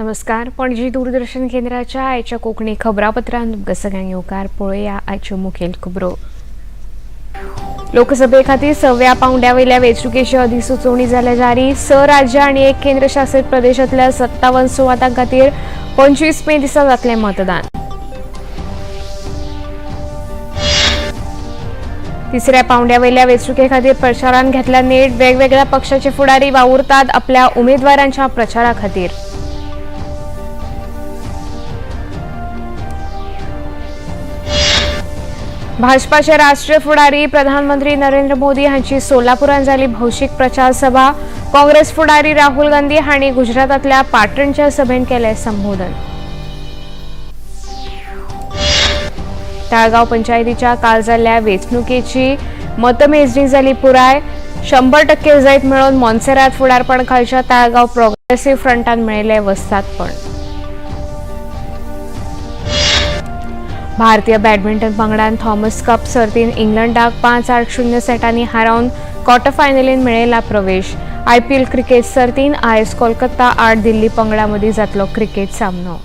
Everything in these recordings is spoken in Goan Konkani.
नमस्कार, पणजी दूरदर्शन केंद्राच्या आयच्या कोंकणी खबरापत्रांत तुमकां सगळ्यांक येवकार. पळोवया आयच्यो मुखेल खबरो. लोकसभे खातीर सव्या पावंड्या वयल्या वेंचणुकेची अधिसुचोवणी जाल्या जारी. 6 राज्यां आनी 1 केंद्रशासीत प्रदेशांतल्या 57 सुवातां खातीर 25 मे दिसा जातलें मतदान. तिसऱ्या पावंड्या वयल्या वेंचणुके खातीर प्रचारान घेतल्या नेट. वेगवेगळ्या पक्षाचे फुडारी वावुरतात आपल्या उमेदवारांच्या प्रचारा खातीर. भाजपाचे राष्ट्रीय फुडारी प्रधानमंत्री नरेंद्र मोदी हांची सोलापुरांत जाली भौशीक प्रचार सभा. काँग्रेस फुडारी राहुल गांधी हांणी गुजरातांतल्या पाटणच्या सभेंत केलें संबोधन. ताळगांव पंचायतीच्या काल जाल्ल्या वेंचणुकेची मतमेजणी जाली पुराय. 100% जैत मेळोवन मोन्सेरात फुडारपण खालच्या ताळगांव प्रोग्रेसिव्ह फ्रंटान मेळयलें वस्तादपण. भारतीय बॅडमिंटन पंगडान थॉमस कप सर्तीन इंग्लंडाक 5-8-0 सेटांनी हारोवन क्वॉर्टर फायनलीन मेळयला प्रवेश. आयपीएल क्रिकेट सर्तीन आयज कोलकाता आड दिल्ली पंगडा मदीं जातलो क्रिकेट सामनो.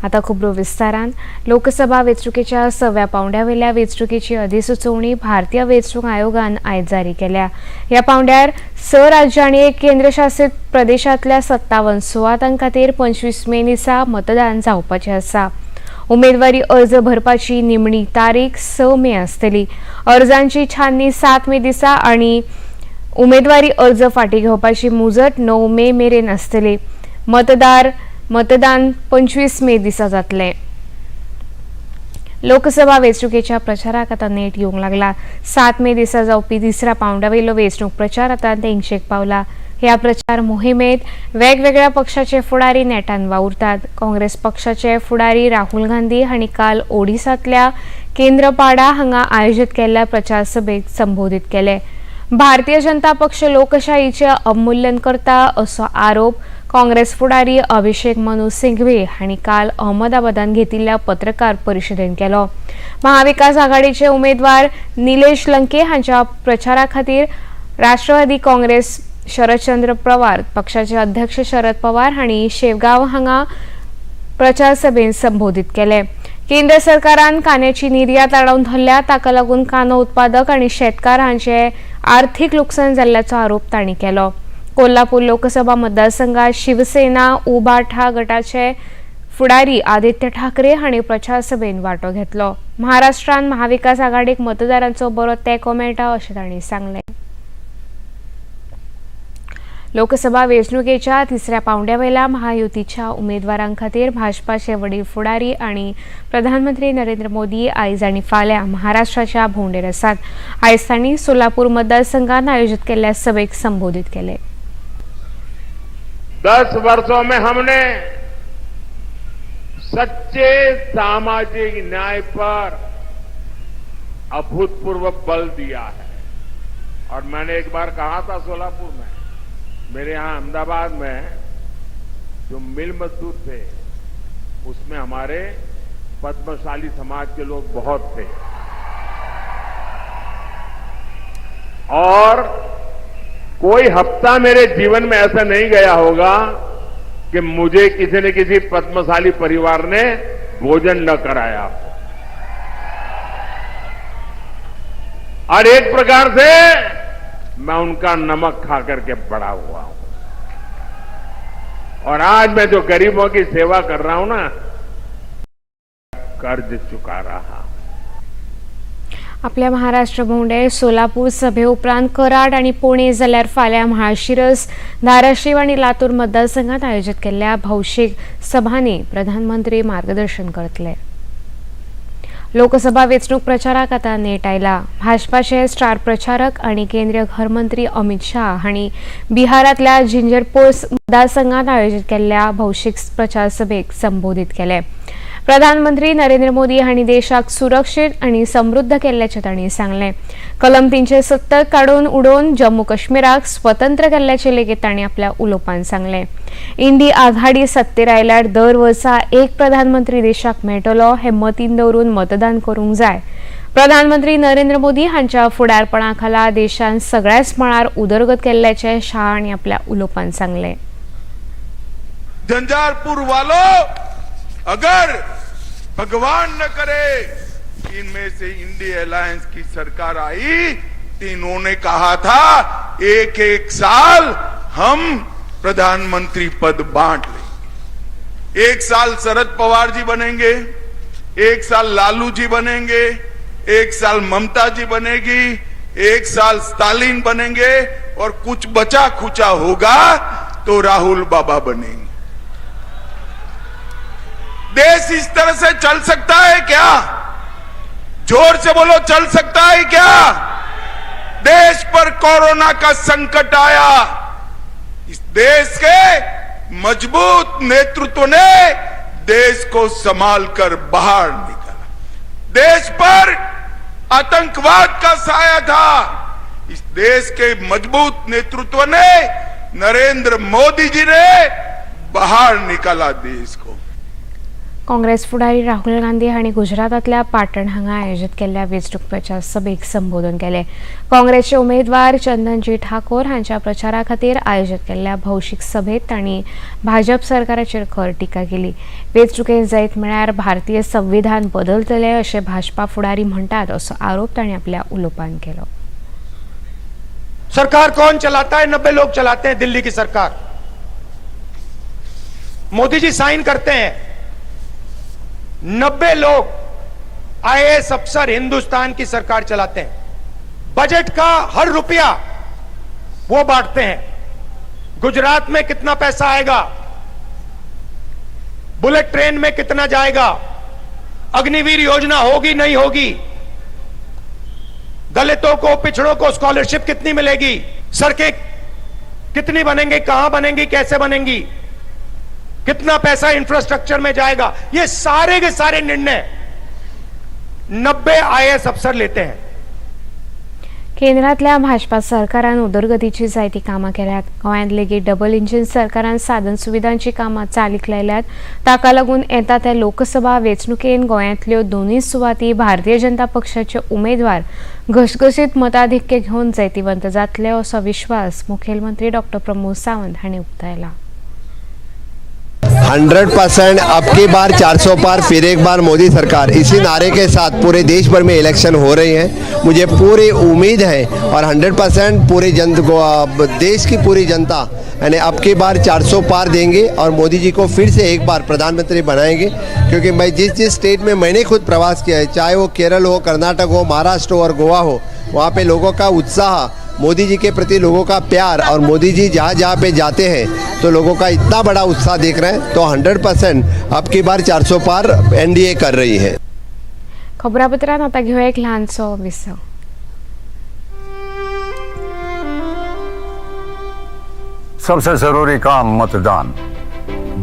आता खबरो विस्तारान. लोकसभा वेंचणुकेच्या सव्या पावंड्या वयल्या वेंचणुकेची अधिसुचोवणी भारतीय वेंचणूक आयोगान आयज जारी केल्या. ह्या पावंड्यार 6 राज्यां आनी 1 केंद्रशासीत प्रदेशांतल्या 57 सुवातां खातीर 25 मे दिसा मतदान जावपाचें आसा. उमेदवारी अर्ज भरपाची निमणी तारीख 6 मे आसतली. अर्जांची छाननी 7 मे दिसा आनी उमेदवारी अर्ज फाटीं घेवपाची मुजत 9 मे मेरेन आसतली. मतदान 25 मे दिसा जातलें. लोकसभा वेंचणुकेच्या प्रचाराक आतां नेट येवंक लागला. 7 मे दिसा जावपी तिसऱ्या पावंड्या वयलो वेंचणूक प्रचार आतां तेंगशेक पावला. ह्या प्रचार मोहिमेंत वेगवेगळ्या पक्षाचे फुडारी नेटान वावुरतात. काँग्रेस पक्षाचे फुडारी राहुल गांधी हांणी काल ओडिसांतल्या केंद्रपाडा हांगा आयोजीत केल्ल्या प्रचार सभेक संबोधीत केले. भारतीय जनता पक्ष लोकशाहीचें अवमूल्यन करता असो आरोप काँग्रेस फुडारी अभिषेक मनु सिंघवी हांणी काल अहमदाबादांत घेतिल्ल्या पत्रकार परिशदेंत केलो. महाविकास आघाडीचे उमेदवार निलेश लंके हांच्या प्रचारा खातीर राष्ट्रवादी काँग्रेस शरदचंद्र पवार पक्षाचे अध्यक्ष शरद पवार हांणी शेवगांव हांगा प्रचार सभेंत संबोधीत केले. केंद्र सरकारान कांद्याची निर्यात आडावन धरल्या, ताका लागून कांदो उत्पादक आनी शेतकार हांचे आर्थिक लुकसाण जाल्ल्याचो आरोप तांणी केलो. कोल्हापूर लोकसभा मतदारसंघात शिवसेना उबाठा गटाचे फुडारी आदित्य ठाकरे हांणी प्रचार सभेंत वांटो घेतलो. महाराष्ट्रांत महाविकास आघाडीक मतदारांचो बरो तेंको मेळटा अशें तांणी सांगलें. लोकसभा वेंचणुकेच्या तिसऱ्या पावंड्या वयल्या महायुतीच्या उमेदवारां खातीर भाजपाचे वडील फुडारी आनी प्रधानमंत्री नरेंद्र मोदी आयज आनी फाल्यां महाराष्ट्राच्या भोंवडेर आसात. आयज तांणी सोलापूर मतदारसंघात आयोजीत केल्ल्या सभेक संबोधीत केले. 10 वर्षों में हमने सच्चे सामाजिक न्याय पर अभूतपूर्व बल दिया है। और मैंने एक बार कहा था सोलापुर में, मेरे यहां अहमदाबाद में जो मिल मजदूर थे उसमें हमारे पद्मशाली समाज के लोग बहुत थे और कोई हफ्ता मेरे जीवन में ऐसा नहीं गया होगा कि मुझे किसी न किसी पद्मशाली परिवार ने भोजन न कराया हो। और एक प्रकार से मैं उनका नमक खा करके बड़ा हुआ हूं। और आज मैं जो गरीबों की सेवा कर रहा हूं ना, कर्ज चुका रहा हूं। आपल्या महाराष्ट्र भोंवडेर सोलापूर सभे उपरांत कराड आनी पुणे जाल्यार फाल्यां म्हाळशिरस, धाराशिव आनी लातूर मतदारसंघात आयोजीत केल्ल्या भौशीक सभांनी प्रधानमंत्री मार्गदर्शन करतले. लोकसभा वेंचणूक प्रचाराक आतां नेट आयला. भाजपाचे स्टार प्रचारक आनी केंद्रीय घरमंत्री अमित शाह हांणी बिहारांतल्या जिंजरपूर मतदारसंघात आयोजीत केल्ल्या भौशीक प्रचार सभेक संबोधीत केले. प्रधानमंत्री नरेंद्र मोदी हांणी देशाक सुरक्षीत आनी समृद्ध केल्ल्याचें तांणी सांगलें. कलम 370 काडून उडोवन जम्मू काश्मीराक स्वतंत्र केल्ल्याचें लेगीत तांणी आपल्या उलोवपान सांगलें. इंडी आघाडी सत्तेर आयल्यार दर वर्सा एक प्रधानमंत्री देशाक मेळटलो हें मतीन दवरून मतदान करूंक जाय. प्रधानमंत्री नरेंद्र मोदी हांच्या फुडारपणा खाला देशान सगळ्याच मळार उदरगत केल्ल्याचें शाह हांणी आपल्या उलोवपान सांगलें. झंझारपुर वालों, अगर भगवान न करे इनमें से इंडिया अलायंस की सरकार आई, इन्होंने कहा था एक एक साल हम प्रधानमंत्री पद बांट लेंगे। एक साल शरद पवार जी बनेंगे, एक साल लालू जी बनेंगे, एक साल ममता जी बनेगी, एक साल स्टालिन बनेंगे और कुछ बचा खुचा होगा तो राहुल बाबा बनेंगे। देश इस तरह से चल सकता है क्या? जोर से बोलो, चल सकता है क्या? देश पर कोरोना का संकट आया, इस देश के मजबूत नेतृत्व ने देश को संभाल कर बाहर निकाला। देश पर आतंकवाद का साया था, इस देश के मजबूत नेतृत्व ने, नरेंद्र मोदी जी ने बाहर निकाला देश को। काँग्रेस फुडारी राहुल गांधी हांणी गुजरातांतल्या पाटण हांगा आयोजीत केल्ल्या वेंचणूक प्रचार सभेक संबोधन केलें। काँग्रेसचे उमेदवार चंदनजी ठाकोर हांच्या प्रचारा खातीर आयोजीत केल्ल्या भौशीक सभेत तांणी भाजप सरकाराचेर खर टिका केली। वेंचणुकेंत जैत मेळ्यार भारतीय संविधान बदलतले अशें भाजपा फुडारी म्हणटात असो आरोप तांणी आपल्या उलोवपान केलो। सरकार कौन चलाता है? 90 लोग चलाते हैं दिल्ली की सरकार। मोदी जी साइन करते हैं, 90 लोग आईएएस अफसर हिंदुस्तान की सरकार चलाते हैं। बजट का हर रुपया वो बांटते हैं। गुजरात में कितना पैसा आएगा, बुलेट ट्रेन में कितना जाएगा, अग्निवीर योजना होगी नहीं होगी, दलितों को पिछड़ों को स्कॉलरशिप कितनी मिलेगी, सड़कें कितनी बनेंगी, कहां बनेंगी, कैसे बनेंगी, कितना पैसा इंफ्रास्ट्रक्चर में जाएगा, ये सारे के सारे निर्णय 90 आईएएस अफसर लेते हैं। केंद्रातल्या भाजपा सरकारान उदरगतीची जायतीं कामां केल्यात। गोंयांत लेगीत डबल इंजीन सरकारान साधन सुविधांची कामां चालीक लायल्यात। ताका लागून येता त्या लोकसभा वेंचणुकेंत गोंयांतल्यो दोनूय सुवाती भारतीय जनता पक्षाचे उमेदवार घसघशीत मताधिक्य घेवन जैतिवंत जातले असो विश्वास मुखेलमंत्री डॉ प्रमोद सावंत हांणी उक्तायला। 100% अब की बार 400 पार, फिर एक बार मोदी सरकार, इसी नारे के साथ पूरे देश भर में इलेक्शन हो रही हैं। मुझे पूरी उम्मीद है और 100% पूरी जन देश की पूरी जनता यानी अब की बार 400 पार देंगे और मोदी जी को फिर से एक बार प्रधानमंत्री बनाएंगे। क्योंकि मैं जिस जिस स्टेट में मैंने खुद प्रवास किया है, चाहे वो केरल हो, कर्नाटक हो, महाराष्ट्र हो और गोवा हो, वहाँ पे लोगों का उत्साह, मोदी जी के प्रति लोगों का प्यार और मोदी जी जहाँ जहाँ पे जाते हैं तो लोगों का इतना बड़ा उत्साह देख रहे हैं, तो 100% अब की बार 400 पार एनडीए कर रही है। खबरापत्रांत आतां घेवया एक ल्हानसो विसव। सबसे जरूरी काम मतदान।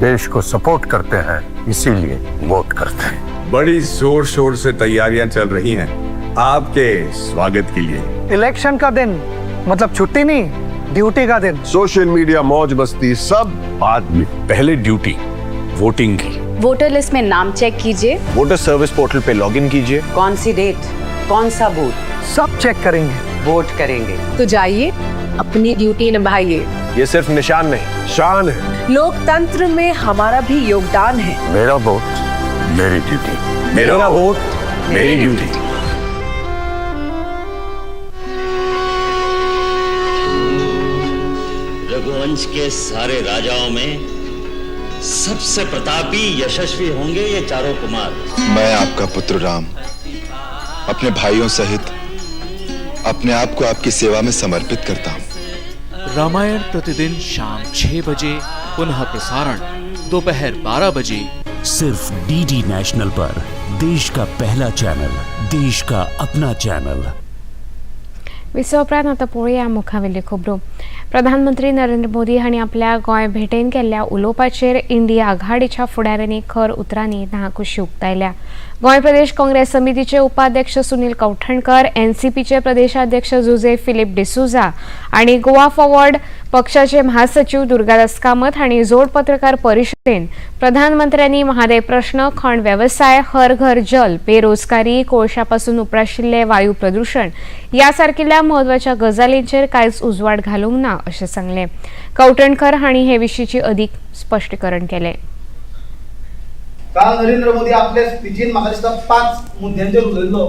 देश को सपोर्ट करते हैं, इसीलिए वोट करते हैं। बड़ी जोर शोर से तैयारियां चल रही हैं आपके स्वागत के लिए। इलेक्शन का दिन मतलब छुट्टी नहीं, ड्यूटी का दिन। सोशल मीडिया, मौज मस्ती सब बाद में, पहले ड्यूटी वोटिंग की। वोटर लिस्ट में नाम चेक कीजिए। Water service portal pay login कीजिए। कौन सी डेट, कौन सा बूथ, सब चेक करेंगे, वोट करेंगे। तो जाइए, अपनी ड्यूटी निभाइए। ये सिर्फ निशान नहीं, शान है। लोकतंत्र में हमारा भी योगदान है। मेरा वोट मेरी ड्यूटी, मेरा वोट मेरी ड्यूटी। रघुवंश के सारे राजाओं में सबसे प्रतापी यशस्वी होंगे ये चारों कुमार। मैं आपका पुत्र राम अपने भाइयों सहित अपने आप को आपकी सेवा में समर्पित करता हूँ। रामायण प्रतिदिन शाम 6 बजे, पुनः प्रसारण दोपहर 12 बजे, सिर्फ डीडी नेशनल पर। देश का पहला चैनल, देश का अपना चैनल। विसवा उपरांत आतां पळोवया मुखावेल्यो खबरो। प्रधानमंत्री नरेंद्र मोदी हांणी आपल्या गोंय भेटेन केल्ल्या उलोवपाचेर इंडिया आघाडीच्या फुडाऱ्यांनी खर उतरांनी नाखुशी उक्तायल्या। गोंय प्रदेश काँग्रेस समितीचे उपाध्यक्ष सुनील कवठणकर, एनसीपीचे प्रदेशाध्यक्ष जुझे फिलिप डिसोझा आनी गोवा फॉरवर्ड पक्षाचे महासचिव दुर्गादास कामत हांणी जोड पत्रकार परिशदेन प्रधानमंत्र्यांनी म्हादय प्रश्न, खण वेवसाय, हर घर जल, बेरोजगारी, कोळशापासून उप्राशिल्ले वायू प्रदूषण या सारकिल्ल्या म्हत्वाच्या गजालींचेर कांयच उजवाड घालूंक ना अशें सांगलें. कवठणकर हांणी हे विशींची अधिक स्पश्टीकरण केलें. काल नरेंद्र मोदी आपल्या स्पिचीन म्हाका दिसता 5 मुद्द्यांचेर उलयल्लो.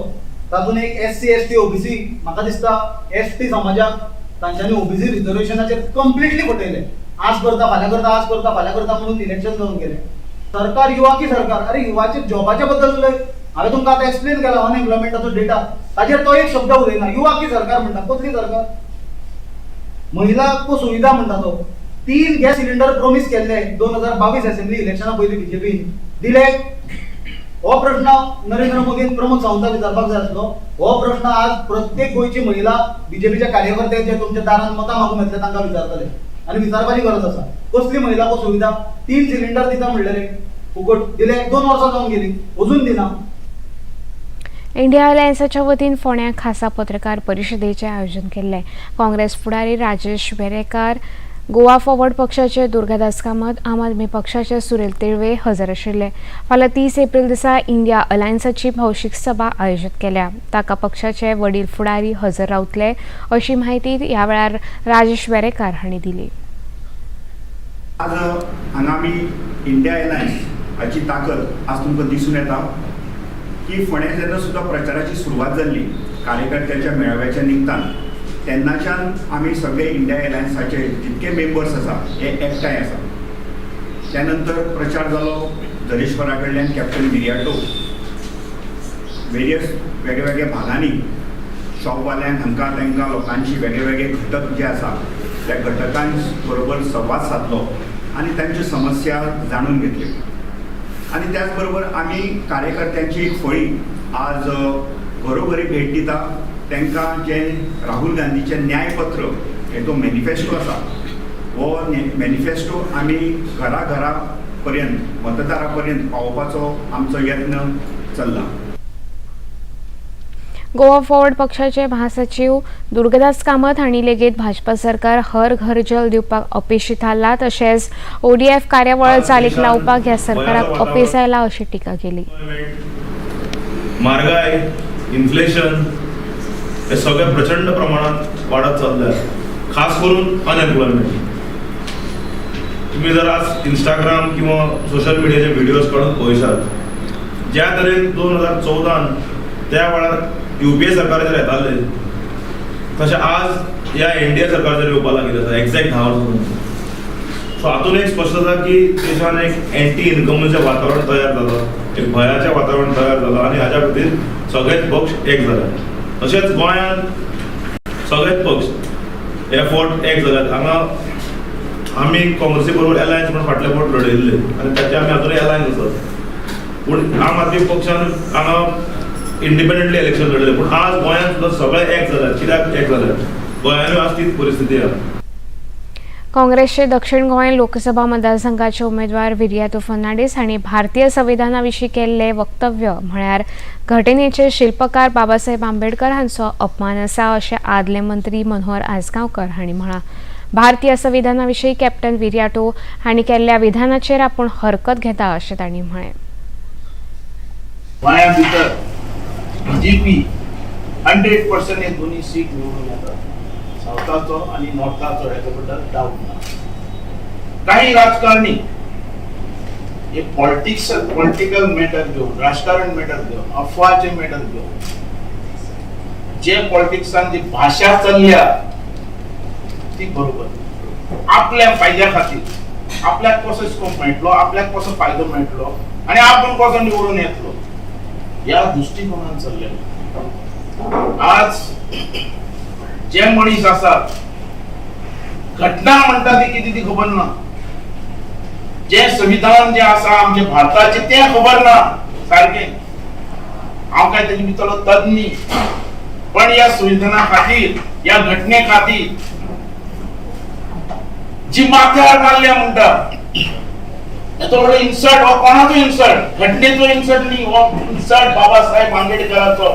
तातूंत एक SC ST OBC, म्हाका दिसता ST समाजाक तांच्यांनी ओबीसी रिजर्वेशनाचेर कंप्लिटली फटयलें. आज करता फाल्यां करता, आज करता फाल्यां करता म्हणून इलेक्शन जावन गेलें. सरकार युवा की सरकार, अरे युवाचे जॉबाच्या बद्दल उलय. हांवें तुमकां आतां एक्सप्लेन केला अनएम्प्लॉयमेंटाचो डेटा, ताचेर तो एक शब्द उलयना. युवा की सरकार म्हणटा, कसली सरकार? महिला को सुविधा म्हणटा तो. 3 गॅस सिलिंडर प्रोमीस केल्ले 2022 असेंब्ली इलेक्शना पयलीं बीजेपीन दिले. हो प्रश्न नरेंद्र मोदीन प्रमोद सावंताक विचारपाक जाय आसलो. हो प्रश्न आज प्रत्येक गोंयची महिला बीजेपीच्या कार्यकर्ते जे तुमच्या दारान मतां मागूंक येतले तांकां विचारतले आनी विचारपाची गरज आसा. कसली महिला को सुविधा? 3 सिलिंडर दिता म्हणलेले फुकट दिले, 2 वर्सां जावन गेली अजून दिना. इंडिया अलायन्साच्या वतीन फोंड्या खासा पत्रकार परिशदेचें आयोजन केल्लें. काँग्रेस फुडारी राजेश वेरेकार, गोवा फॉरवर्ड पक्षाचे दुर्गादास कामत, आम आदमी पक्षाचे सुरेल तिळवे हजर आशिल्ले. फाल्यां 30 एप्रिल दिसा इंडिया अलायन्साची भौशीक सभा आयोजीत केल्या. ताका पक्षाचे वडील फुडारी हजर रावतले अशी म्हायती ह्या वेळार राजेश वेरेकार हांणी दिली. आज हांगा आमी इंडिया अलायन्स हाची ताकद आज तुमकां दिसून येता की फोंड्या जेन्ना सुद्दां प्रचाराची सुरवात जाल्ली कार्यकर्त्याच्या मेळाव्याच्या निमतान, तेन्नाच्यान आमी सगळे इंडिया अलायन्साचे जितके मेंबर्स आसा हे एकठांय आसा. त्यानंतर प्रचार जालो दरेश्वरा कडल्यान कॅप्टन विरियाटो, वेरियस वेगळे वेगळे भागांनी शॉपवाल्यांक हांकां तांकां लोकांची वेगळे वेगळे घटक जे आसा त्या घटकां बरोबर संवाद सादलो आनी तांच्यो समस्या जाणून घेतल्यो. आनी त्याच बरोबर आमी कार्यकर्त्यांची एक फळी आज घरोघरी भेट दिता. तांकां जें राहुल गांधीचें न्यायपत्र हे जो मॅनिफेस्टो आसा हो मॅनिफेस्टो आमी घरा घरा पर्यंत मतदारा पर्यंत पावोवपाचो आमचो यत्न चल्ला. गोवा फॉरवर्ड पक्षाचे महासचिव दुर्गादास कामत हांणी लेगीत भाजपा सरकार हर घर जल दिवपाक अपेशी थारला, तशेंच ओडीएफ कार्यावळ चालीक लावपाक ह्या सरकाराक अपेस आयला अशी टिका केली. म्हारगाय, इन्फ्लेशन हे सगळे प्रचंड प्रमाणात वाडत चालले, खास करून अनएम्प्लॉयमेंट. तुम्ही जर आज इंस्टाग्राम किंवा सोशल मिडियाचे व्हिडिओज काढून पळयशात, ज्या तरेन 2014 त्या वेळार UPA सरकाराचेर येताले तशें आज ह्या एनडीए सरकाराचेर येवपाक लागिल्लें आसा, एक्झॅक्ट 10 वर्सां. सो हातून एक स्पश्ट जाता की देशान एक एंटी इन्कमचें वातावरण तयार जालां, एक भंयाचें वातावरण तयार जालां आनी हाज्या खातीर सगळेच पक्ष एक जाले. तशेंच गोंयांत सगळेच पक्ष हे फोट एक जाल्यात. हांगा आमी काँग्रेसी बरोबर एलायन्स म्हूण फाटले फावट लढयल्ले आनी ताचे आमी अजुनूय एलायन्स आसात. पूण आम आदमी पक्षान हांगा इंडिपेंडंटली इलेक्शन लढले, पूण आज गोंयांत सुद्दां सगळे एक जाल्यात. कित्याक एक जाल्यात? गोंयांतूय आज तीच परिस्थिती आसा. काँग्रेसचे दक्षिण गोंय लोकसभा मतदारसंघाचे उमेदवार विरियातो फर्नांडीस हांणी भारतीय संविधाना विशीं केल्लें वक्तव्य म्हळ्यार घटनेचे शिल्पकार बाबासाहेब आंबेडकर हांचो अपमान आसा अशें आदले मंत्री मनोहर आजगांवकर हांणी म्हळां. भारतीय संविधाना विशीं कॅप्टन विरियाटो हांणी केल्ल्या विधानाचेर आपूण हरकत घेता अशें तांणी म्हळें. गोंया भितर बीजेपी 100% हे दोन्ही सीट निवडून येतात, सावथाचो आणि नॉर्थाचो, हेच्या बद्दल डाऊट ना. काही राजकारणी हे पॉलिटिक्स पॉलिटिकल मॅटर घेवन, राजकारण मॅटर घेवन, अफवाचे मॅटर घेवन जे पॉलिटिक्सान जी भाशा चल्ल्या ती बरोबर आपल्या फायद्या खातीर, आपल्याक कसो स्कोप मेळटलो, आपल्याक कसो फायदो मेळटलो आणि आपण कसो निवडून येतलो या दृष्टिकोनान चल्लेलो. आज जे मनीस आसात घटना म्हणटा ती कितें ती खबर ना, जे संविधान जे आसा आमचे भारताचे तें खबर ना सारकें. हांव काय तेजे भितरलो तज्ञ, पण ह्या संविधाना खातीर, ह्या घटने खातीर जी माथ्यार मारल्या म्हणटा हेचो व्हडलो इन्सल्ट हो कोणाचो इन्सल्ट, घटनेचो इन्सल्ट न्ही, हो इन्सल्ट बाबासाहेब आंबेडकराचो.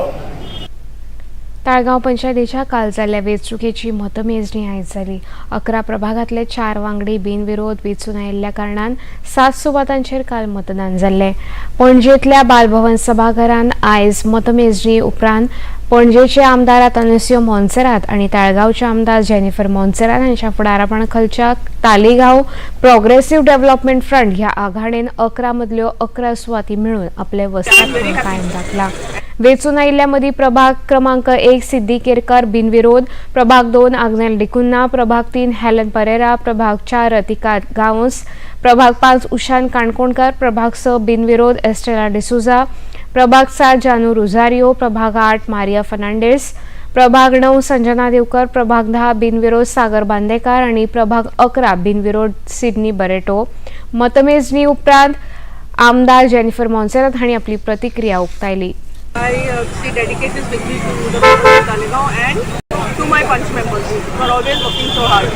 ताळगांव पंचायतीच्या काल जाल्ल्या वेंचणुकेची मतमेजणी आयज जाली. 11 प्रभागांतले 4 वांगडी बिनविरोध वेंचून आयिल्ल्या कारणान 7 सुवातांचेर काल मतदान जाल्लें. पणजेंतल्या बालभवन सभाघरांत आयज मतमेजणी उपरांत पणजेचे आमदार आतानासियो मोन्सेरात आनी ताळगांवचे आमदार जेनिफर मोन्सेरात हांच्या फुडारपणा खालच्या तालिगांव प्रोग्रेसिव्ह डेव्हलपमेंट फ्रंट ह्या आघाडेन 11 मदल्यो 11 सुवाती मेळून आपले वस्तादपण कायम राखला. वेंचून आयिल्ल्या मदीं प्रभाग क्रमांक 1 सिद्धी केरकर बिनविरोध, प्रभाग 2 आग्नेल डिकुन्ना, प्रभाग 3 हेलन परेरा, प्रभाग 4 रतिका गांवस, प्रभाग 5 उशान काणकोणकर, प्रभाग 6 बिनविरोध एस्टेला डिसुजा, प्रभाग 7 जानू रोझारियो, प्रभाग 8 मारिया फर्नांडिस, प्रभाग 9 संजना देवकर, प्रभाग 10 बिनविरोध सागर बांदेकार आणि प्रभाग 11 बिनविरोध सिडनी बरेटो. मतमेजणी उपरांत आमदार जेनिफर मोन्सेरात हांणी आपली प्रतिक्रिया उक्तायली. I dedicate this victory to the people of Taleigao and to my Panch members who are always working so hard.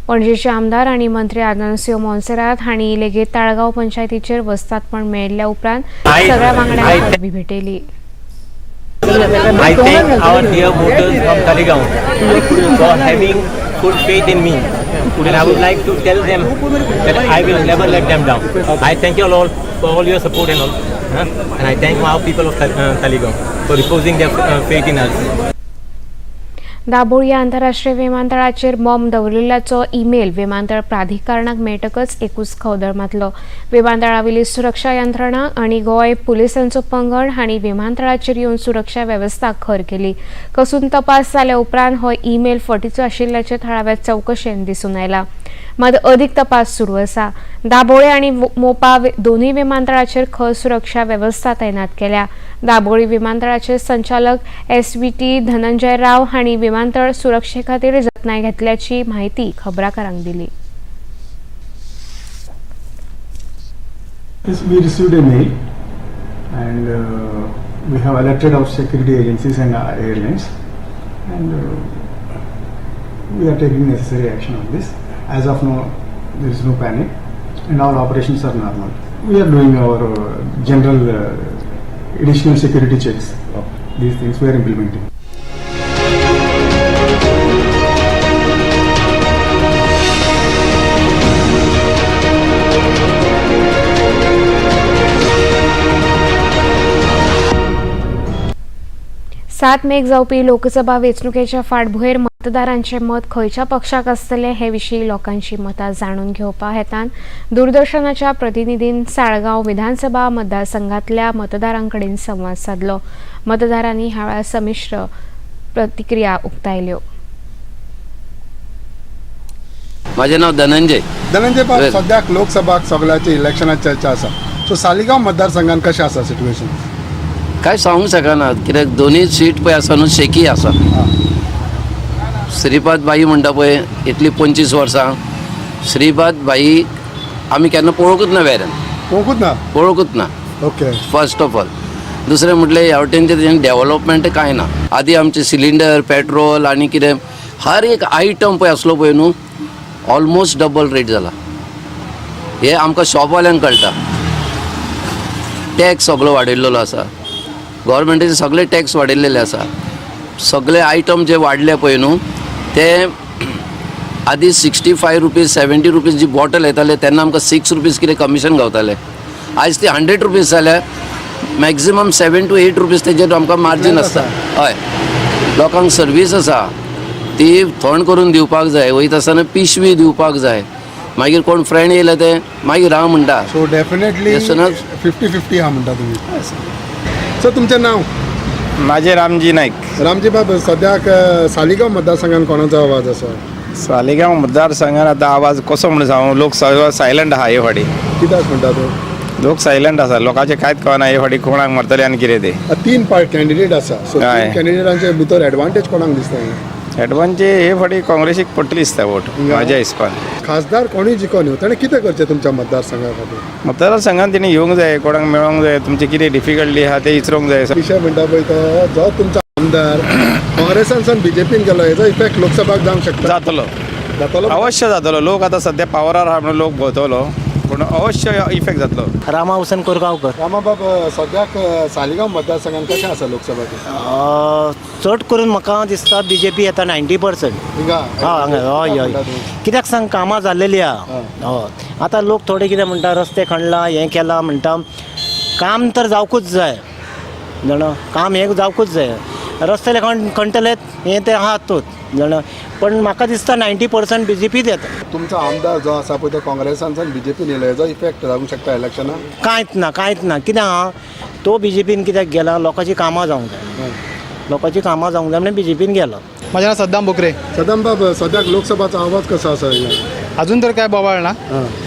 पणजेचे आमदार आणि मंत्री आतानासियो मोन्सेरात हांणी लेगीत ताळगांव पंचायतीचेर वस्तादपण मेळिल्ल्या उपरांत सगळ्या वांगड्यांक परबी भेटयली. I thank our dear voters from Taleigao for having good faith in me, and I would like to tell them that I will never let them down. I thank you all for all your support and all, and I thank our people of Taleigao for reposing their faith in us. Dabolim आंतरराष्ट्रीय विमानतळाचेर बॉम्ब दवरिल्ल्याचो ईमेल विमानतळ प्राधिकरणाक मेळटकच एकूच खवदळ मातलो. विमानतळावेली सुरक्षा यंत्रणा आनी गोंय पुलिसांचो पंगड हांणी विमानतळाचेर येवन सुरक्षा वेवस्था खर केली. कसून तपास जाल्या उपरांत हो ईमेल फटीचो आशिल्ल्याचें थळाव्या चवकशेन दिसून आयला. मात अदीक तपास सुरू आसा. दाबोळे आनी मोपा दोनूय विमानतळाचेर खर सुरक्षा वेवस्था तैनात केल्या. दाबोळी विमानतळाचे संचालक SVT Dhananjay राव हांणी विमानतळ सुरक्षे खातीर जतनाय घेतल्याची म्हायती खबराकारांक दिली. Yes, we received a mail and we have alerted our security agencies and our airlines, and we are taking necessary action on this. As of now, there is no panic and all operations are normal. We are doing our general additional security checks. These things we are implementing. सात मेक जावपी लोकसभा वेंचणुकेच्या फाटभुंयेर मतदारांचे मत खंयच्या पक्षाक आसतलें हे विशीं लोकांची मतां जाणून घेवपा हेतान दूरदर्शनाच्या प्रतिनिधीन साळगांव विधानसभा मतदारसंघातल्या मतदारां कडेन संवाद सादलो. मतदारांनी ह्या वेळार संमिश्र प्रतिक्रिया उक्तायल्यो. माझे नाव धनंजय. धनंजय बाब, सद्याक लोकसभाक सगळ्याचे इलेक्शनाची चर्चा आसा, सो सालिगांव मतदारसंघान कशें आसा सिट्युएशन? काय सांगूंक शकना, कित्याक दोनूय सीट पळय आसा न्हू शेकी आसा. श्रीपाद भाई म्हणटा पळय इतली 25 वर्सां श्रीपाद भाई आमी केन्ना पळोवंकूच ना, वेऱ्यान पळोवंकूच ना, पळोवंकूच ना. Okay, first of all. दुसरें म्हटलें ह्या वटेनचें तेजें डेवलपमेंट कांय ना. आदी आमचें सिलिंडर, पेट्रोल आनी कितें हर एक आयटम पळय आसलो पळय न्हू ऑलमोस्ट डबल रेट जाला. हें आमकां शॉपवाल्यांक कळटा. टॅक्स सगळो वाडयल्लो आसा, गव्हर्मेंटाचे सगळे टॅक्स वाडयल्लेले आसा. सगळे आयटम जे वाडले पळय न्हू ते आदी 65 रुपीज 70 रुपीज जी बॉटल येताले तेन्ना आमकां 6 रुपीज कितें कमिशन गावताले. आयज ती 100 रुपीज जाल्या. मॅक्झिमम 7 to 8 rupees तेजेर आमकां मार्जीन आसता. हय, लोकांक सर्वीस आसा ती थंड करून दिवपाक जाय, वयता आसतना पिशवी दिवपाक जाय. मागीर कोण फ्रेंड येयले ते मागीर हांव म्हणटा. सो डेफिनेटली 50-50 हा म्हणटा तुमी. सर, तुमचें नाव? माझे रामजी नाईक. रामजी बाब, सद्याक सालिगांव मतदारसंघान कोणाचो आवाज आसा? सालिगांव मतदारसंघान आतां आवाज कसो म्हणून सांगू, लोक सगळो सायलंट आहा हे फाटी. कित्याक म्हणटा तूं? लोक सायलंट आसा, लोकांचे कांयच कळना हे फाटी कोणाक मरतले आनी कितें ते. 3 पार्ट कॅन्डिडेट आसा, सो 3 कॅन्डिडेटांचे भितर एडवांटेज कोणाक दिसता? एडवांटेज हे फाटी काँग्रेसीक पडटली दिसता वोट म्हाज्या हिसपान. खासदार कोणूय जिखो न्हू, ताणें कितें करचें तुमच्या मतदारसंघा खातीर? मतदारसंघान तेणी येवंक जाय, कोणाक मेळोंक जाय, तुमचे कितें डिफिकल्टी आहा ते विचारूंक जाय. विशय म्हणटा पळय तो जो तुमचो आमदार काँग्रेसानसून बीजेपीन गेलो, हेजो इफेक्ट लोकसभाक जावंक शकता? जातलो, जातलो? अवश्य जातलो. लोक आतां सद्या पावरार आहा म्हणून लोक भोंवतलो, पूण अवश्य इफेक्ट जातलो. रामा हुसेन कोरगांवकर. रामाबाब, सद्याक सालिगांव मतदारसंघात कशें आसा लोकसभाचें? चड करून म्हाका दिसता बीजेपी येता 90%. हिंगा? हय हांगा, हय हय. कित्याक सांग, कामां जाल्लेली आहा. हय, आतां लोक थोडे कितें म्हणटा, रस्ते खणला, हें केलां म्हणटा. काम तर जावकूच जाय जाणा, काम हें जावकूच जाय. रस्ते खणटले हें तें आहा तूंच जाणा, पण म्हाका दिसता 90% बीजेपीच येता. तुमचो आमदार जो आसा पळय तो काँग्रेसांतल्यान बीजेपीन येयलो, हेजो इफेक्ट जावंक शकता इलेक्शनाक? कांयच ना, कांयच ना. कित्याक आहा तो बीजेपीन कित्याक गेला, लोकांची कामां जावंक जाय, लोकांची कामां जावंक जाय म्हणून बीजेपीन गेलो. म्हजें नांव सद्दाम बोकरे. सद्दाम बाब, सद्याक लोकसभाचो आवाज कसो आसा हिंगा? अजून तर काय बोवाळ ना,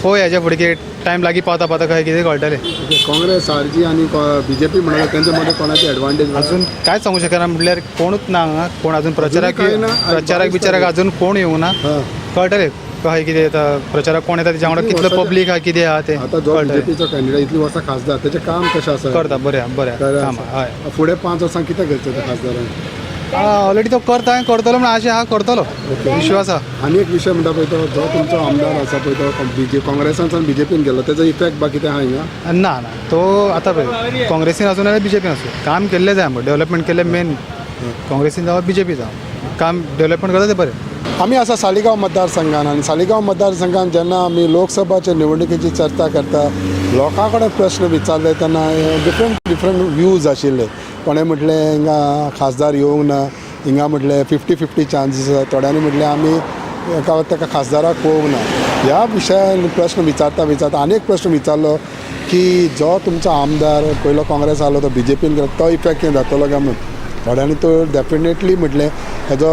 पळोवया हेच्या फुडें कितें टायम लागीं पावता पावता काय कितें कळटलें. काँग्रेस आरजी आनी बीजेपी म्हणल्यार तेंच्या मदीं कोणाची एडवांटेज? अजून कांयच सांगू शकना, म्हटल्यार कोणूच ना हांगा, कोण अजून प्रचाराक प्रचाराक बिचाराक अजून कोण येवंक ना. कळटलें कशें कितें येता प्रचाराक, कोण येता, तेच्या वांगडा कितलो पब्लीक आहा, कितें आहा तें. आतां जो बीजेपीचो कॅन्डिडेट इतली वर्सां खासदार, तेचें काम कशें आसा? करता बरें आहा, बरें आहा काम. हय, फुडें 5 वर्सां कितें करचें त्या खासदारान? ऑलरेडी तो करता, करतलो म्हण आशा आहा, करतलो, विश्वास आहा. आनी एक विशय म्हणटा पळय तो जो तुमचो आमदार आसा पळय तो बीजे काँग्रेसांतल्यान बीजेपीन गेलो, तेजो इफेक्ट बा कितें आहा हिंगा? ना ना, तो आतां पळय काँग्रेसीन आसूं नाल्यार बीजेपीन आसूं, काम केल्लें जाय आमकां, डेवलपमेंट केल्लें मेन. काँग्रेसीन जावं बीजेपी जावं, काम डेवलपमेंट करता तें बरें. आमी आसा सालिगांव मतदारसंघान, आनी सालिगांव मतदारसंघान जेन्ना आमी लोकसभाचे निवडणुकेची चर्चा करता, लोकां कडेन प्रश्न विचारले तेन्ना डिफरंट डिफरंट व्यूज आशिल्ले. कोणें म्हटलें हिंगा खासदार येवंक ना, हिंगा म्हटलें 50-50 चान्सीस आसा, थोड्यांनी म्हटलें आमी ताका खासदाराक पळोवंक ना. ह्या विशयान प्रश्न विचारता विचारता आनी एक प्रश्न विचारलो की जो तुमचो आमदार पयलो काँग्रेस आसलो तो बीजेपीन गेलो, तो इफेक्ट कितें जातलो काय म्हणून. थोड्यांनी तो डेफिनेटली म्हटलें हेजो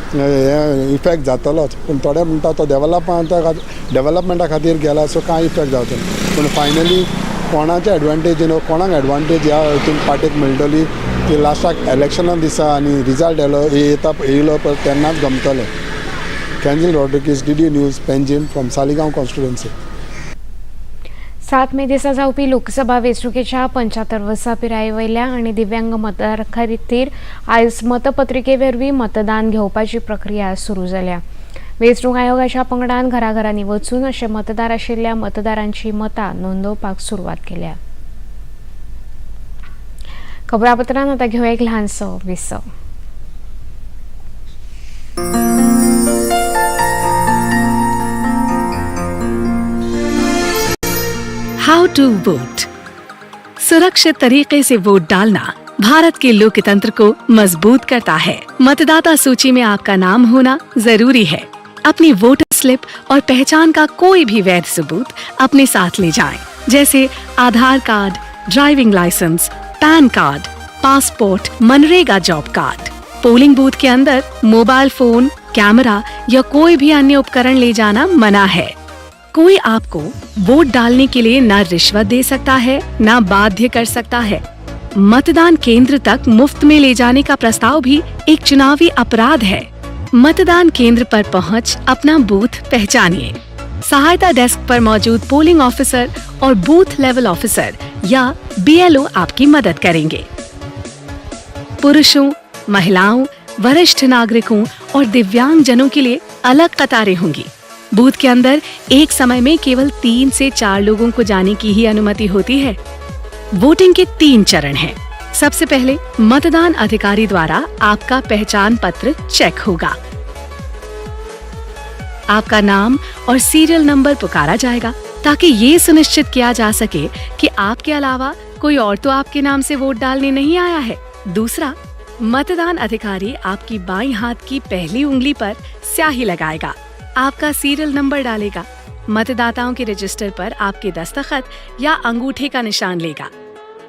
हें इफेक्ट जातलोच, पूण थोडे म्हणटा तो डेवलपमेंटा खातीर गेला, सो कांय इफेक्ट जावचो ना. पूण फायनली कोणाचे एडवांटेज न्हू, कोणाक एडवांटेज ह्या हितून पार्टीक मेळटली ती लास्टाक इलेक्शना दिसा आनी रिजल्ट येयलो येता येयलो पळय तेन्नाच गमतलें. Cancel Rodrigues, DD news, Panjim, from Saligao constituency. 7 मे दिसा जावपी लोकसभा वेंचणुकेच्या 75 वर्सां पिराये वयल्या आनी दिव्यांग मतदारां खातीर आयज मतपत्रिके वरवीं मतदान घेवपाची प्रक्रिया सुरू जाल्या. वेंचणूक आयोगाच्या पंगडान घराघरांनी वचून अशे मतदार आशिल्ल्या मतदारांची मतां नोंदोवपाक सुरवात केल्या. खबरापत्रान आतां घेवया एक ल्हानसो विसव. How to vote. सुरक्षित तरीके से वोट डालना भारत के लोकतंत्र को मजबूत करता है। मतदाता सूची में आपका नाम होना जरूरी है। अपनी वोटर स्लिप और पहचान का कोई भी वैध सबूत अपने साथ ले जाएं, जैसे Aadhaar card, driving licence, PAN card, passport, MNREGA job card. Polling booth K अंदर मोबाइल फोन, कैमरा या कोई भी अन्य उपकरण ले जाना मना है। कोई आपको वोट डालने के लिए न रिश्वत दे सकता है, न बाध्य कर सकता है। मतदान केंद्र तक मुफ्त में ले जाने का प्रस्ताव भी एक चुनावी अपराध है। मतदान केंद्र पर पहुंच अपना बूथ पहचानिए। सहायता डेस्क पर मौजूद पोलिंग ऑफिसर और बूथ लेवल ऑफिसर या बीएलओ आपकी मदद करेंगे। पुरुषों, महिलाओं, वरिष्ठ नागरिकों और दिव्यांगजनों के लिए अलग कतारें होंगी। बूथ के अंदर एक समय में केवल 3 से 4 लोगों को जाने की ही अनुमति होती है। वोटिंग के 3 चरण हैं। सबसे पहले मतदान अधिकारी द्वारा आपका पहचान पत्र चेक होगा। आपका नाम और सीरियल नंबर पुकारा जाएगा ताकि ये सुनिश्चित किया जा सके कि आपके अलावा कोई और तो आपके नाम से वोट डालने नहीं आया है। दूसरा, मतदान अधिकारी आपकी बाईं हाथ की पहली उंगली पर स्याही लगाएगा, आपका सीरियल नंबर डालेगा, मतदाताओं के रजिस्टर पर आपके दस्तखत या अंगूठे का निशान लेगा,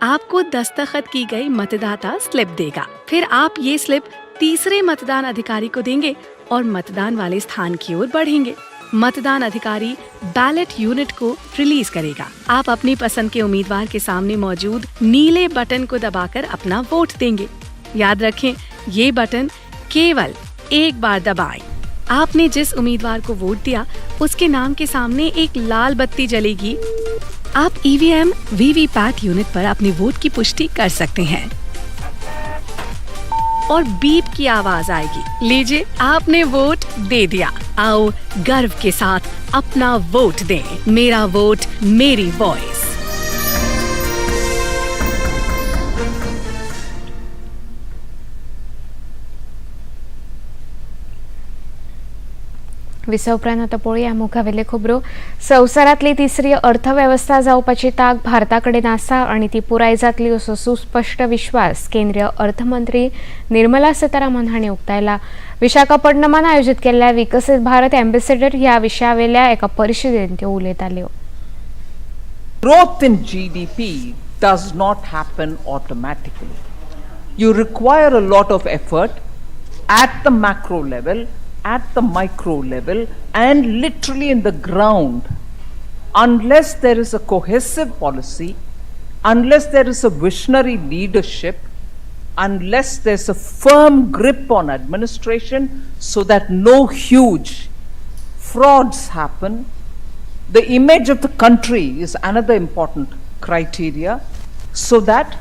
आपको दस्तखत की गई मतदाता स्लिप देगा। फिर आप ये स्लिप तीसरे मतदान अधिकारी को देंगे और मतदान वाले स्थान की ओर बढ़ेंगे। मतदान अधिकारी बैलेट यूनिट को रिलीज करेगा। आप अपनी पसंद के उम्मीदवार के सामने मौजूद नीले बटन को दबाकर अपना वोट देंगे। याद रखें, ये बटन केवल एक बार दबाएं। आपने जिस उम्मीदवार को वोट दिया उसके नाम के सामने एक लाल बत्ती जलेगी। आप ईवीएम वीवीपैट यूनिट पर अपने वोट की पुष्टि कर सकते हैं। और बीप की आवाज आएगी। लीजिए, आपने वोट दे दिया। आओ गर्व के साथ अपना वोट दें। मेरा वोट मेरी वॉइस। विसा उपरांत आतां पळोवया मुखावेल्यो खबरो। संवसारांतली तिसरी अर्थवेवस्था जावपाची तांक भारता कडेन आसा आनी ती पुराय जातली असो सुस्पश्ट विश्वास केंद्रीय अर्थमंत्री निर्मला सीतारामन हांणी उक्तायला। विशाखापट्टणमांत आयोजीत केल्ल्या विकसीत भारत एम्बेसेडर ह्या विशयावेल्या एका परिशदेंत त्यो उलयताल्यो। Growth in GDP does not happen automatically. You require a lot of effort at the macro level, at the micro level, and literally in the ground. Unless there is a cohesive policy, unless there is a visionary leadership, unless there's a firm grip on administration so that no huge frauds happen, the image of the country is another important criteria, so that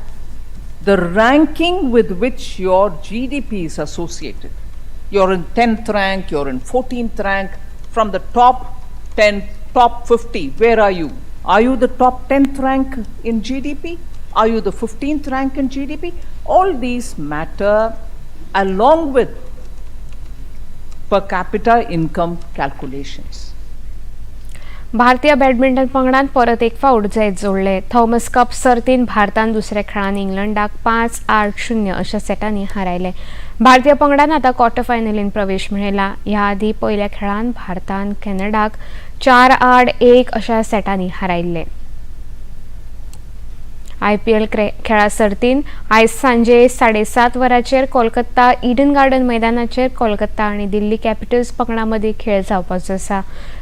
the ranking with which your GDP is associated, you're in 10th rank, you're in 14th rank, from the top 10, top 50, where are you? Are you the top 10th rank in GDP? Are you the 15th rank in GDP? All these matter along with per capita income calculations. भारतीय बॅडमिंटन पंगडान परत एक फावट जैत जोडले। थॉमस कप सर्तीन भारतान दुसऱ्या खेळान इंग्लंडाक 5-8-0 अशा सेटांनी हारायले। भारतीय पंगडान आतां क्वॉर्टर फायनलीन प्रवेश मेळयला। ह्या आदी पयल्या खेळान भारतान कॅनडाक 4-8-1 अशा सेटांनी हारायल्ले। आयपीएल खेळा सर्तीन आयज सांजे 7:30 वरांचेर कोलकाता इडन गार्डन मैदानाचेर कोलकाता आनी दिल्ली कॅपिटल्स पंगडां मदीं खेळ जावपाचो आसा।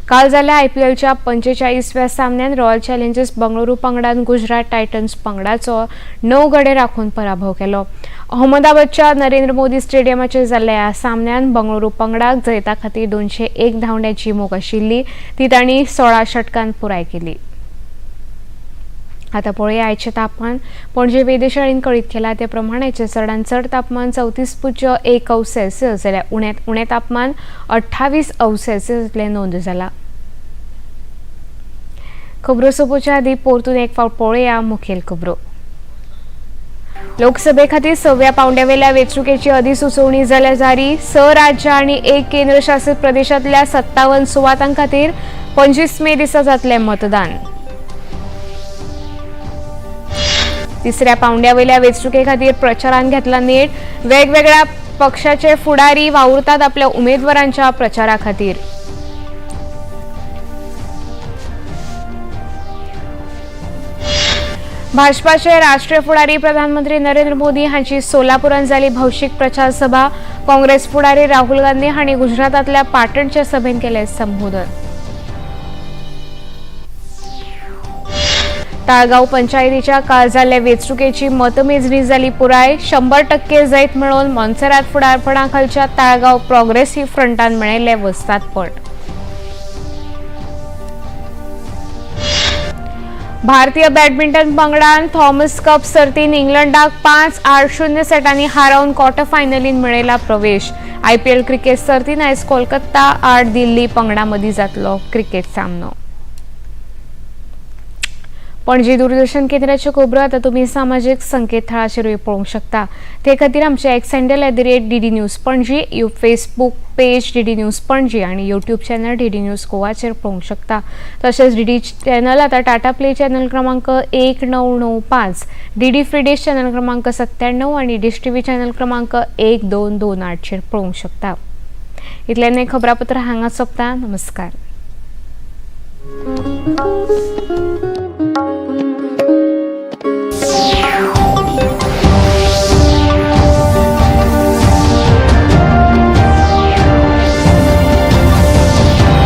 काल जाल्ल्या आयपीएलच्या 45व्या सामन्यान रॉयल चॅलेंजर्स बंगळुरू पंगडान गुजरात टायटन्स पंगडाचो 9 गडे राखून पराभव केलो। अहमदाबादच्या नरेंद्र मोदी स्टेडियमाचेर जाल्ल्या ह्या सामन्यान बंगळुरू पंगडाक जैता खातीर 201 धांवड्यांची मोख आशिल्ली, ती तांणी 16 षटकान पुराय केली। आतां पळोवया आयचें तापमान। पणजे वेधशाळेन कळीत केलां ते प्रमाण आयचें चडांत चड तापमान 34.1 अंश सेल्सियस जाल्यार उण्यांत उणें तापमान 28 अंश सेल्सियस इतलें नोंद जालां। खबरो सोंपोवच्या आदीं परतून एक फावट पळोवया मुखेल खबरो। लोकसभे खातीर 6व्या पावंड्यावेल्या वेंचणुकेची अधिसुचोवणी जाल्या जारी। 6 राज्यां आनी 1 केंद्रशासित प्रदेशांतल्या 57 सुवातां खातीर 25 मे दिसा जातलें मतदान। तिसऱ्या पावंड्यावेल्या वेंचणुके खातीर प्रचारान घेतला नेट। वेगवेगळ्या पक्षाचे फुडारी वावुरतात आपल्या उमेदवारांच्या प्रचारा खातीर। भाजपाचे राष्ट्रीय फुडारी प्रधानमंत्री नरेंद्र मोदी हांची सोलापुरांत जाली भौशीक प्रचार सभा। काँग्रेस फुडारी राहुल गांधी हांणी गुजरातांतल्या पाटणच्या सभेंत केलें संबोधन। ताळगांव पंचायतीच्या काल जाल्ले वेंचणुकेची मतमेजणी जाली पुराय। 100% जैत मेळोवन मोन्सेरात फुडारपणा खालच्या ताळगांव प्रोग्रेसिव्ह फ्रंटान मेळयल्लें वस्तादपण। भारतीय बॅडमिंटन पंगडान थॉमस कप सर्तीन इंग्लंडाक 5-8-0 सेटांनी हारोवन क्वॉर्टर फायनलीन मेळयला प्रवेश। आयपीएल क्रिकेट सर्तीन आयज कोलकाता आड दिल्ली पंगडां मदीं जातलो क्रिकेट सामनो। पणजी दूरदर्शन केंद्राच्यो खबरो आतां तुमी सामाजीक संकेतथळाचेरूय पळोवंक शकता। ते खातीर आमचे X handle @DD News Panaji, Facebook page DD News Panaji आनी यूट्यूब चॅनल डीडी न्यूज गोवाचेर पळोवंक शकता। तशेंच डीडी चॅनल आतां टाटा प्ले चॅनल क्रमांक 1995, डीडी फ्री डिश चॅनल क्रमांक 97 आनी डिश टीव्ही चॅनल क्रमांक 1228चेर पळोवंक शकता। इतल्यान खबरापत्र हांगा सोंपता। नमस्कार।